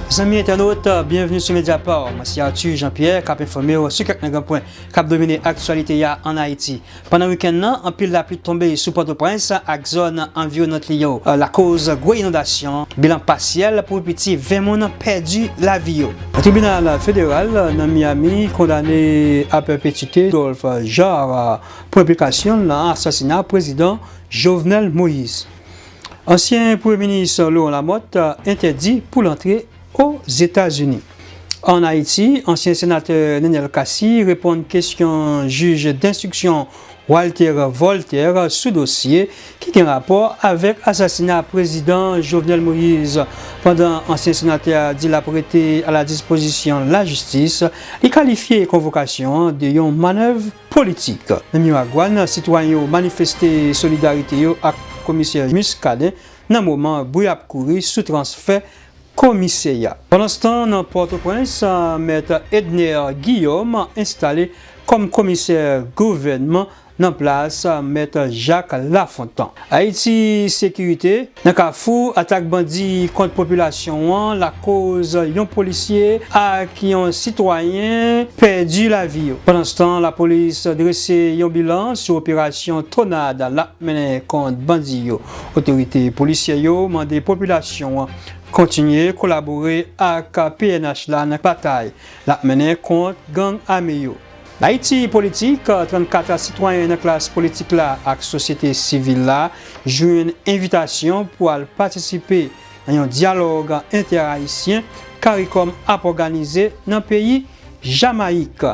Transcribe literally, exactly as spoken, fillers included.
Zanmi entènot, byenveni sou Mediapart. Mwen se Arthur Jean-Pierre k ap enfòme w sou kèk nan gran pwen k ap domine aktyalite a ann Ayiti. Pandan wikenn nan, anpil lapli tonbe sou Pòtoprens ak zòn anviwonant li yo, lakoz gwo inondasyon. Bilan pasyèl pou pi piti ven moun pèdi lavi yo. Tribinal federal nan Miami kondane a pèpetite Dolph Jaar pou enplikasyon l nan asasina Prezidan Jovenel Moïse. Ansyen Premye Minis Laurent Lamothe entèdi pou l antre Ozetazini. Ann Ayiti, ansyen senatè Nenel Cassy reponn kesyon jij denstriksyon Walter Voltaire sou dosye ki gen rapò avèk asasina Prezidan Jovenel Moïse. Pandan ansyen senatè a di l ap rete a la dispozisyon lajistis, li kalifye konvokasyon an de yon manèv politik. Nan Miragwàn, sitwayen yo manifeste solidarite yo ak komisè Muscadin nan moman bri ap kouri sou transfè komisè a. Pandanstan, nan Pòtoprens, mèt Edner Guillaume enstale kòm komisè gouvènman nan plas mèt Jacques Lafontant. Ayiti Sekirite, nan Kafou, atak bandi kont popilasyon an lakoz yon polisye ak yon sitwayen pèdi lavi yo. Pandanstan, lapolis drese yon bilan sou operasyon tonad l ap mennen kont bandi yo. Otorite polisyè yo mande popilasyon an kontinye kolabore ak P N H la nan batay l ap mennen kont gang ame yo. Ayiti Politik, trannkat sitwayen nan klas politik la ak sosyete sivil la jwenn envitasyon pou al patisipe nan yon dyalòg entè-ayisyen CARICOM ap òganize nan peyi Jamayik.